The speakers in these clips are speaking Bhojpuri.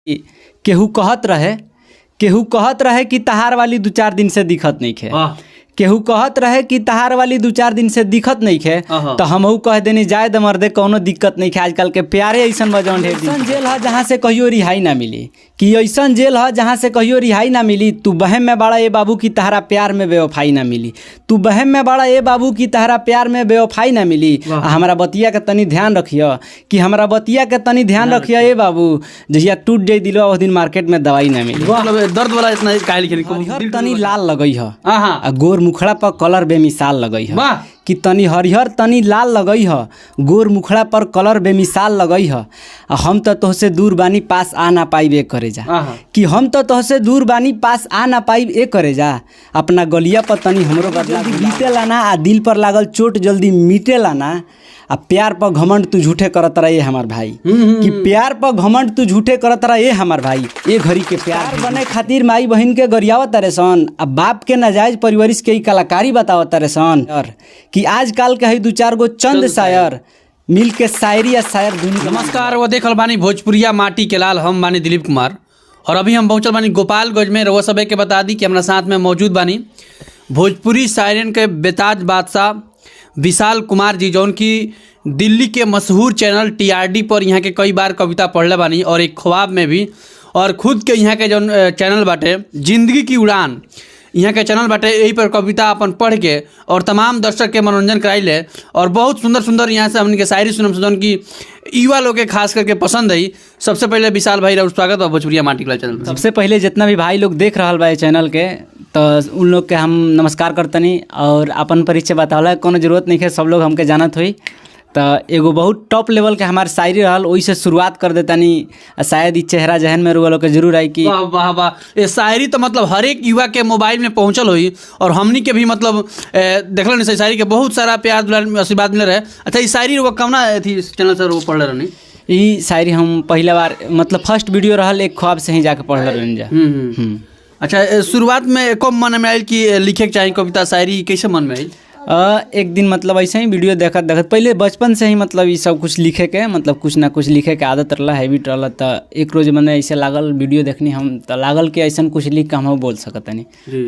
केहू कहत रहे, केहू कहत रहे कि तहार वाली दू चार दिन से दिखत नइखे। केहू कहत रहे कि तहार वाली दू चार दिन से दिखत नइखे। तो हमहू कह देनी, जाए दे मर्दे, कौनो दिक्कत नइखे। आजकल के प्यारे ऐसन बा जौन ढेर दिन जेल ह जहाँ से कहियो रिहाई ना मिली, कि ऐसन जेल ह जहाँ से कहियो रिहाई ना मिली। तू बहम में बाड़ा ए बाबू की तहरा प्यार में बेवफाई ना मिली। तू बहम में बाड़ा ए बाबू की तहरा प्यार में बेवफाई ना मिली। आ हमरा बतिया के तनी ध्यान रखिय, कि हमरा बतिया के तनी ध्यान रखिय ए बाबू, जहिया टूट जाई दिलवा उस दिन मार्केट में दवाई ना मिली। मतलब दर्द वाला इतना काहे लिखे? हरिहर तनी लाल लगई ह आ गोर मुखड़ा पर कलर बेमिसाल लगई ह। कि तनी हरिहर तनी लाल लगई ह, गोर मुखड़ा पर कलर बेमिसाल लगई ह। आ हम त तोहसे दूर बानी, पास आ ना पाइब ए करे जा। कि हम त तोहसे दूर बानी, पास आ ना पाइब ए करे जा। अपना गलिया पर तनी हमरो बदला बीतेला ना, आ दिल पर लागल चोट जल्दी मिटेला ना। आ प्यार पर घमंड तू झूठे करत रहे हमार भाई, कि प्यार पर घमंड तू झूठे करत रहे हमार भाई, ए घड़ी के प्यार बने खातिर माई बहिन के गरियावत तारे सन, आ बाप के नाजायज परवरिश के ई कलाकारी बतावत तारे सन। और कि आजकल के है दू चार गो चंद शायर मिल के शायरी आ शायर दुनू। नमस्कार, वो देखल बानी भोजपुरिया माटी के लाल, हम बानी दिलीप कुमार और अभी हम पहुंचल बानी गोपालगंज में। रउआ सभे के बता दी कि हमरा साथ में मौजूद बानी भोजपुरी शायरन के बेताज बादशाह विशाल कुमार जी, जौन की दिल्ली के मशहूर चैनल टीआरडी पर यहाँ के कई बार कविता पढ़ले बानी और एक ख्वाब में भी, और खुद के यहाँ के जौन चैनल बाटे जिंदगी की उड़ान, यहाँ के चैनल बाटे, यही पर कविता अपन पढ़ के और तमाम दर्शक के मनोरंजन कराइले और बहुत सुंदर सुंदर यहाँ से हमन के शायरी सुनम, जौन की युवा लोग के खास करके पसंद है। सबसे पहले विशाल भाई, राउर स्वागत है भोजपुरिया माटी के चैनल पर। सबसे पहले जितना भी भाई लोग देख रहल बा ए चैनल के, तो उन लोग के हम नमस्कार करतनी और अपन परिचय बतावला के कोनो जरूरत नहीं है, सब लोग हमके जानत होई। तो एगो बहुत टॉप लेवल के हमार शायरी रहल, ओही से शुरुआत कर देतानी। आ शायद ई चेहरा जहन में रुआ लोग के जरूर आई कि वाह वाह वाह, ये शायरी तो मतलब हर एक युवा के मोबाइल में पहुंचल हुई और हमनी के भी मतलब देखल नहीं, शायरी के बहुत सारा प्यार दुलार आशीर्वाद मिल रहे। अच्छा, ई शायरी वो कौना अथी चैनल से वो पढ़ले रहनी? ई शायरी हम पहला बार, मतलब फर्स्ट वीडियो रहल एक ख्वाब से ही जाके पढ़ल रहनी जा। अच्छा, शुरुआत में कब मन में आयल कि लिखे के चाही कविता शायरी, कैसे मन में आयल? एक दिन मतलब ऐसे ही वीडियो देखत देखत, पहले बचपन से ही मतलब ई सब कुछ लिखे के, मतलब कुछ ना कुछ लिखे के आदत रहला, हैबिट रहला। तो एक रोज मैंने ऐसे लागल, वीडियो देखनी हम तो लागल कि ऐसा कुछ लिख के हम बोल सकतनी।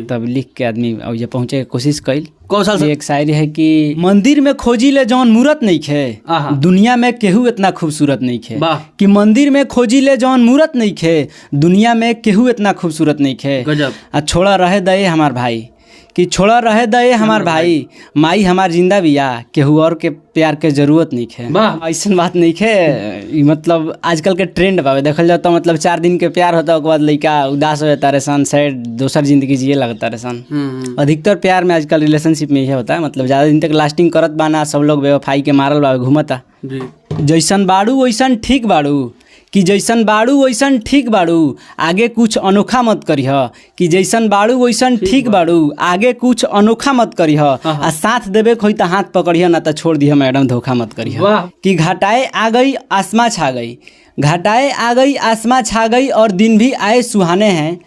तब लिख के आदमी अब जे पहुँचे के कोशिश कैल। कौन साल से? एक शायरी है कि मंदिर में खोजी ले जौन मूरत नहीं खे, दुनिया में केहू इतना खूबसूरत नहीं खे। कि मंदिर में खोजी ले जौन मूरत नहीं खे, दुनिया में केहू इतना खूबसूरत नहीं खे। गजब। आ छोड़ा रहे दे हमार भाई, कि छोड़ा रहे दे हमार भाई, माई हमार जिंदा बिया, केहू और के प्यार के जरूरत नहीं खे। ऐसन बात नहीं खे ई, मतलब आजकल के ट्रेंड बावे। देखल जाए तो मतलब 4 दिन के प्यार होता, ओकर बाद लइका उदास हो जाता रे सन, सैड दोसर जिंदगी जिए लगता रे सन। अधिकतर प्यार में आजकल रिलेशनशिप में यह होता है, मतलब ज़्यादा दिन तक लास्टिंग करत बाना, सब लोग बेवफाई के मारल बावे घूमता। जैसन बाड़ू वैसन ठीक बाड़ू, कि जैसन बाड़ू वैसन ठीक बाड़ू, आगे कुछ अनोखा मत करीह। कि जैसन बाड़ू वैसन ठीक बाड़ू, आगे कुछ अनोखा मत करीह। आ साथ देबे के होई त हाथ पकड़िह, ना त छोड़ दिह मैडम, धोखा मत करीह। कि घटाए आ गई आसमां छा गई, घटाए आ गई आसमां छा गई और दिन भी आए सुहाने हैं,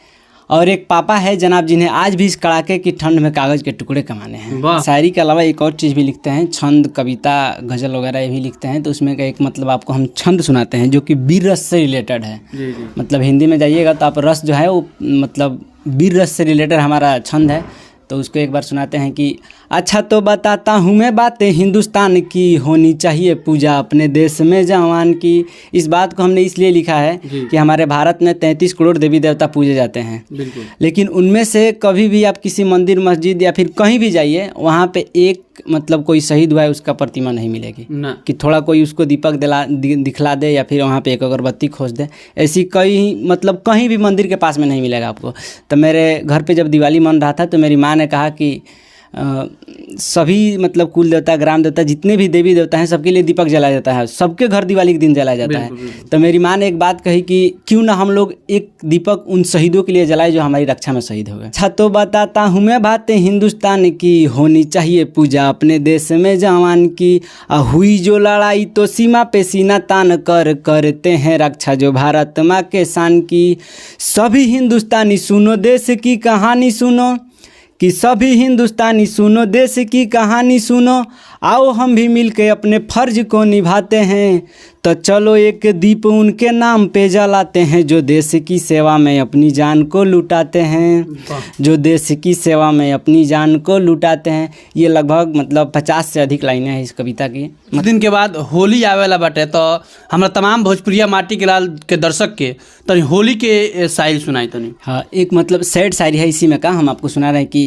और एक पापा है जनाब जिन्हें आज भी इस कड़ाके की ठंड में कागज़ के टुकड़े कमाने हैं। शायरी के अलावा एक और चीज़ भी लिखते हैं, छंद, कविता, गज़ल वगैरह ये भी लिखते हैं। तो उसमें का एक मतलब आपको हम छंद सुनाते हैं जो कि वीर रस से रिलेटेड है। जी जी मतलब हिंदी में जाइएगा तो आप रस जो है वो मतलब वीर रस से रिलेटेड हमारा छंद है, तो उसको एक बार सुनाते हैं कि अच्छा तो बताता हूँ मैं बातें हिंदुस्तान की, होनी चाहिए पूजा अपने देश में जवान की। इस बात को हमने इसलिए लिखा है कि हमारे भारत में 33 करोड़ देवी देवता पूजे जाते हैं, लेकिन उनमें से कभी भी आप किसी मंदिर, मस्जिद या फिर कहीं भी जाइए, वहाँ पे एक मतलब कोई शहीद हुआ है उसका प्रतिमा नहीं मिलेगी। ना। कि थोड़ा कोई उसको दीपक दिला दिखला दे या फिर वहाँ पे एक अगरबत्ती खोज दे, ऐसी कई मतलब कहीं भी मंदिर के पास में नहीं मिलेगा आपको। तो मेरे घर पे जब दिवाली मन रहा था तो मेरी माँ ने कहा कि सभी मतलब कुल देवता, ग्राम देवता, जितने भी देवी देवता हैं, सबके लिए दीपक जलाया जाता है, सबके घर दिवाली के दिन जलाया जाता है। तो मेरी माँ ने एक बात कही कि क्यों ना हम लोग एक दीपक उन शहीदों के लिए जलाए जो हमारी रक्षा में शहीद हो गए। अच्छा तो बताता हूँ मैं बातें हिंदुस्तान की, होनी चाहिए पूजा अपने देश में जवान की। आ हुई जो लड़ाई तो सीमा पे सीना तान कर करते हैं रक्षा जो भारत माँ के शान की। सभी हिंदुस्तानी सुनो, देश की कहानी सुनो, कि सभी हिंदुस्तानी सुनो, देश की कहानी सुनो, आओ हम भी मिलके अपने फर्ज को निभाते हैं, तो चलो एक दीप उनके नाम पे जलाते हैं, जो देश की सेवा में अपनी जान को लुटाते हैं, जो देश की सेवा में अपनी जान को लुटाते हैं। ये लगभग मतलब 50 से अधिक लाइनें हैं इस कविता की। कुछ दिन के बाद होली आवेला बाटे, तो हमरा तमाम भोजपुरिया माटी के लाल के दर्शक के तनी होली के शायरी सुनाई तनी। हाँ, एक मतलब सैड शायरी है इसी में का हम आपको सुना रहे हैं कि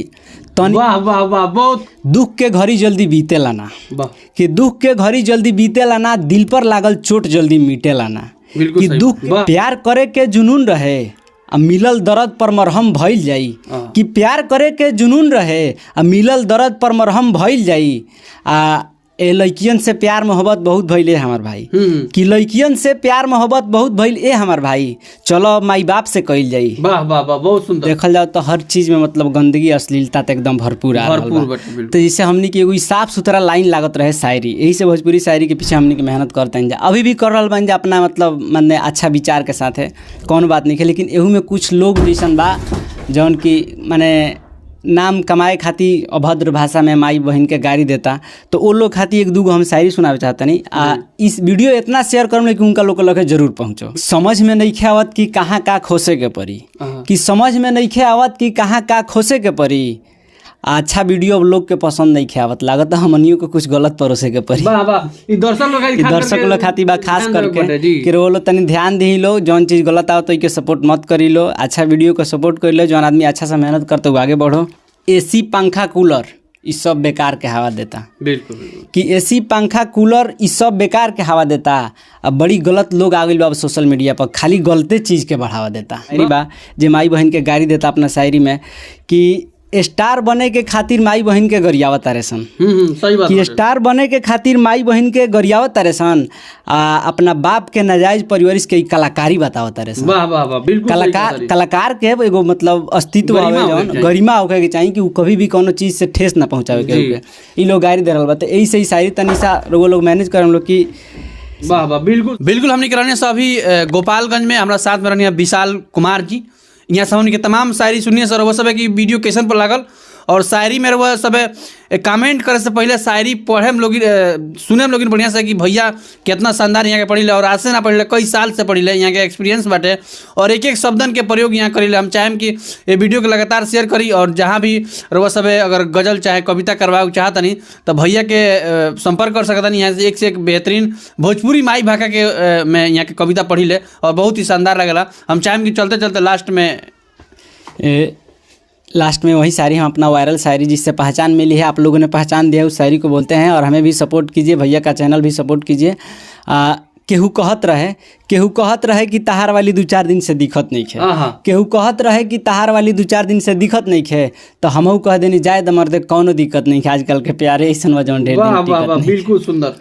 तनी वाह वाह वाह, बहुत दुख के घड़ी जल्दी बीतेला ना, वाह, कि दुख के घड़ी जल्दी बीतेला ना, दिल पर लागल चोट जल्दी मिटेला ना। बिल्कुल कि सही। दुख वाह। प्यार करे के जुनून रहे आ मिलल दर्द पर मरहम भइल जाई। हाँ। कि प्यार करे के जुनून रहे आ मिलल दर्द पर मरहम भइल जाई। आ ए लइकियन से प्यार मोहब्बत बहुत भइले हमार भाई, कि लइकियन से प्यार मोहब्बत बहुत भइल ए हमार भाई, चलो अब माई बाप से कइल जाई। वाह वाह वाह, बहुत सुंदर। देखल जाओ तो हर चीज में मतलब गंदगी अश्लीलता तो एकदम भरपूर आ रहल भरपूर बा। बाटे, बिल्कुल। तो जैसे हमनी के एगो ई साफ सुथरा लाइन लागत रहे शायरी, यही से भोजपुरी शायरी के पीछे हमनी के मेहनत करते जा, अभी भी कर रहल बानी जा अपना मतलब माने अच्छा विचार के साथे, कौन बात नहीं है। लेकिन एहू में कुछ लोग जैसन बा जौन कि माने नाम कमाए खातिर अभद्र भाषा में माई बहन के गाली देता, तो वो लोग खातिर एक दूगो हम शायरी सुनावे चाहतनी। आ इस वीडियो इतना शेयर करम कि उनका लोग के लगे जरूर पहुँचो। समझ में नहीं आवत कि कहाँ का खोसे के पड़ी, कि समझ में नहीं आवत कि कहाँ का खोसे के पड़ी। अच्छा वीडियो अब लोग के पसंद नहीं आवत, लागत हमनियों के कुछ गलत परोसे के पड़ी। वाह वाह, ई दर्शक लोग कि दर्शक लोग खातिर बा खास ध्यान देवे करके बाटे, जी। कि वो लोग तनी ध्यान दही लो, जौन चीज़ गलत आवत के सपोर्ट मत करी लो, अच्छा वीडियो के सपोर्ट कर लो, जौन आदमी अच्छा से मेहनत करते वो आगे बढ़ो। एसी पंखा कूलर ई सब बेकार के हवा देता, बिल्कुल बिल्कुल। कि एसी पंखा कूलर ई सब बेकार के हवा देता। अब बड़ी गलत लोग आ गइल बा अब सोशल मीडिया पर, खाली गलते चीज़ के बढ़ावा देता। शायरी बा जे माई बहन के गाली देता अपना शायरी में कि स्टार बने के खातिर माई बहन के गरियावत तारे सन, सही बात कि बाटे। स्टार बने के खातिर माई बहन के गरियावत तारे सन आ अपना बाप के नाजायज परवरिश के ई कलाकारी बतावत तारे सन। वाह वाह वाह, बिल्कुल सही कलाकार बात। कलाकार के एगो मतलब अस्तित्व गरिमा आवे होखे जौन के चाही। गरिमा होखे के चाही कि उ कभी भी कोनो चीज से ठेस ना पहुंचावे के जी। होखे। ई लोग गाली दे रहल बा, तो एही से ही शायरी तनी सा रउआ लोग मैनेज करम लोग कि वाह वाह, बिल्कुल बिल्कुल। हमने के रहने से अभी गोपालगंज में हमारा साथ में रहनी विशाल कुमार जी। यहाँ से हमने के तमाम शायरी सुनिए सर, वो सब है कि वीडियो कैसन पर लागल और शायरी में वो सब कमेंट करे से पहले शायरी पढ़े में लोग सुने में लोग बढ़िया से कि भैया कितना शानदार यहाँ के पढ़ी ले और आज से ना पढ़ी ले, कई साल से पढ़ी ले, यहाँ के एक्सपीरियंस बाटे और एक एक शब्दन के प्रयोग यहाँ करी ले। हम चाहेम कि ये वीडियो के लगातार शेयर करी और जहाँ भी रउआ सब अगर गजल चाहे कविता करवाए चाहतनी तो भैया के संपर्क कर सकतनी। यहाँ से एक बेहतरीन भोजपुरी माई भाषा के में यहाँ के कविता पढ़ी ले और बहुत ही शानदार लगेला। हम चाहेम कि चलते चलते लास्ट में लास्ट में वही शायरी हम अपना वायरल शायरी जिससे पहचान मिली है, आप लोगों ने पहचान दिया है, उस शायरी को बोलते हैं और हमें भी सपोर्ट कीजिए, भैया का चैनल भी सपोर्ट कीजिए। केहू कहत रहे, केहू कहत रहे कि तहार वाली 2-4 दिन से दिखत नहीं खे, केहू कहत रहे कि तहार वाली 2-4 दिन से दिखत नहीं खे, तो हमहू कह देनी जाए दमर्दे कौनो दिक्कत नहीं खे, आजकल के प्यारे ऐसन बा जौन ढेर वाह दिन वाह टिकत वाह, नहीं। बिल्कुल सुंदर।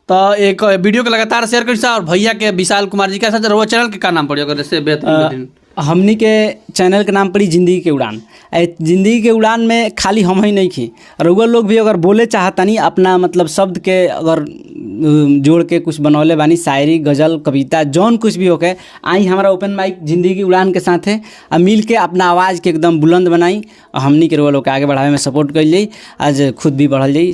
तो एक वीडियो के लगातार शेयर करी और भैया के विशाल कुमार जी का साथ रउआ चैनल के का नाम पड़ी अगर जैसे बेहतरीन बेहतरीन। हमनी के चैनल के नाम पड़ी जिंदगी के उड़ान। जिंदगी के उड़ान में खाली हम ही नहीं खी, रउआ लोग भी अगर बोले चाहतनी अपना मतलब शब्द के अगर जोड़ के कुछ बनौले बानी, शायरी गज़ल कविता जौन कुछ भी होके आई हमारा ओपन माइक जिंदगी की उड़ान के साथे आ मिल के अपना आवाज़ के एकदम बुलंद बनाई और हमनी के रउआ लोग के आगे बढ़ावे में सपोर्ट कइल जाई, आज खुद भी बढ़ल जाई।